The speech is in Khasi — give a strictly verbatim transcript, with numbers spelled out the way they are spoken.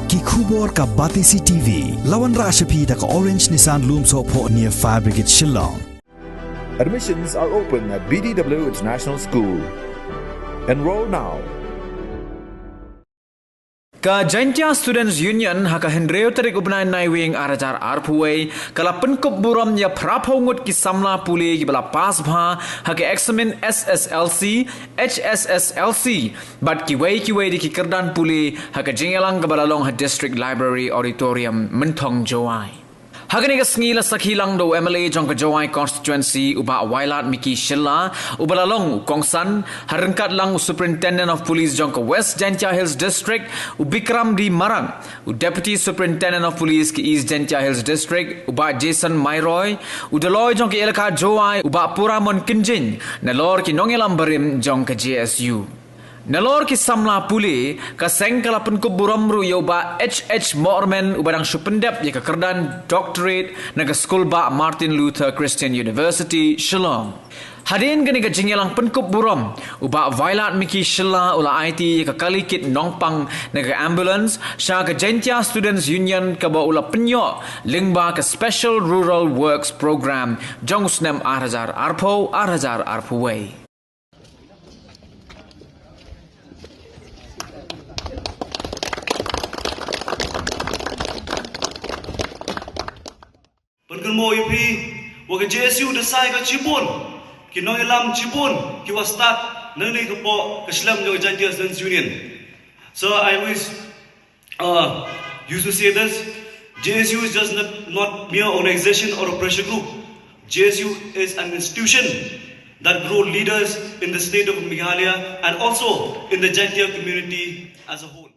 Ki khubor ka Batesi T V. La wanrah sha phi da ka Orange Nissan Lumsohphoh near Fire Brigade Shillong. Admissions are open at B D W International School. Enroll now. Ka Jaintia Students Union ha ka hynriew tarik u bnai Naiwieng ar hajar arphew wei ka la pynkup burom ïa phraphew ngut ki samla pule kiba la pass bha ha ka eksamin S S L C, H S S L C bad kiwei kiwei de ki kyrdan pule ha ka jingïalang kaba la long ha District Library Auditorium, Mynthong, Jowai. Ha kane ka sngi la sakhi lang da u M L A jong ka Jowai Constituency u Bah Wailadmiki Shylla, uba la long u kongsan, ha ryngkat lang u Superintendent of Police jong ka West Jaintia Hills District, u Bikram D Marak, u Deputy Superintendent of Police ka East Jaintia Hills District, u Bah Jason Mairoy, u Daloi jong ka Elaka Jowai, u Bah Puramon Kynjing, nalor ki nongïalam barim jong ka J S U. Nalor ki samla pule, ka seng ka la pynkup burom ruh ïa u Bah H H Mohrmen uba dang shu pyndep ïa ka kyrdan Doctorate na ka skul bah Martin Luther Christian University, Shillong. Hadien kane ka jingïalang pynkup burom, u Bah Wailadmiki Shylla u la aiti ïa ka kali kit nongpang na ka ambulance sha ka Jaintia Students Union kaba u la pynïoh lyngba ka Special Rural Works Program jong u snem ar hajar arphew, ar hajar arphew wei. Pynkynmaw ïa phi, wa ka J S U da sa ïa ka shibun ki nongïalam shibun kiwa stad nangne hapoh ka shlem jong ka Jaintia Students Union. So I wish, uh, used to say this, J S U is just not, not mere organization or a pressure group. J S U is an institution that grow leaders in the state of Meghalaya and also in the Jaintia community as a whole.